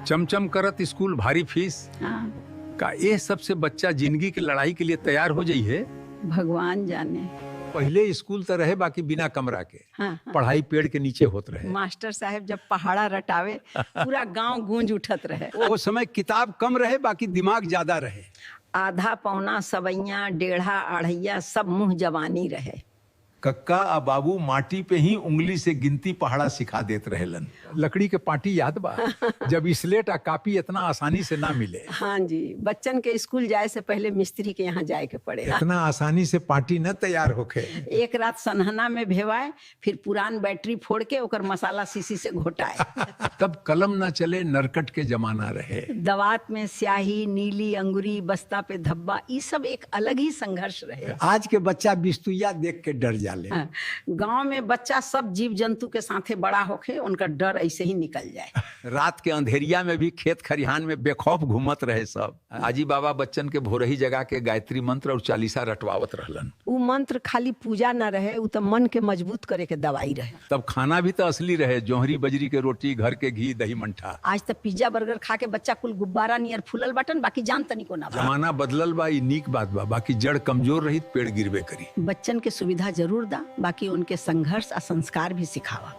चमचम करत स्कूल, भारी फीस। हाँ। का ये सबसे बच्चा जिंदगी के लड़ाई के लिए तैयार हो जाइए? भगवान जाने। पहले स्कूल तो रहे बाकी बिना कमरा के। हाँ, हाँ। पढ़ाई पेड़ के नीचे होत रहे। मास्टर साहब जब पहाड़ा रटावे, पूरा गांव गूंज उठत रहे। वो समय किताब कम रहे बाकी दिमाग ज्यादा रहे। आधा पौना सवैया, डेढ़ा अढ़ैया सब मुंह जवानी रहे। कक्का आ बाबू माटी पे ही उंगली से गिनती पहाड़ा सिखा देत रहेलन। लकड़ी के पाटी याद बा, जब स्लेट आ कापी इतना आसानी से ना मिले। हाँ जी, बच्चन के स्कूल जाए से पहले मिस्त्री के यहाँ जाए के पड़े। इतना आसानी से पार्टी न तैयार होखे। एक रात सनहना में भेवाए, फिर पुरान बैटरी फोड़ के ओकर मसाला शीशी से घोटाए। तब कलम न चले, नरकट के जमाना रहे। दवात में स्याही नीली अंगूरी, बस्ता पे धब्बा, ये सब एक अलग ही संघर्ष रहे। आज के बच्चा बिस्तुइया देख के डर जाले। हाँ, गांव में बच्चा सब जीव जंतु के साथे बड़ा होके उनका डर ऐसे ही निकल जाए। रात के अंधेरिया में भी खेत खरिहान में बेखौफ घूमत रहे सब। आजी बाबा बच्चन के भोरही जगा के गायत्री मंत्र और चालीसा रटवावत रहलन। उ मंत्र खाली पूजा न रहे, उ तो मन के मजबूत करे के दवाई रहे। तब खाना भी तो असली रहे, जोहरी बजरी के रोटी, घर के घी, दही मंठा। आज तक पिज्जा बर्गर खा के बच्चा कुल गुब्बारा नियर फूलल बाटन, बाकी जान तनिको ना बा। जमाना बदलल बा, ई नीक बात बा, बाकी जड़ कमजोर रही पेड़ गिरबे करी। बच्चन के सुविधा जरूर दा, बाकी उनके संघर्ष और संस्कार भी सिखावा।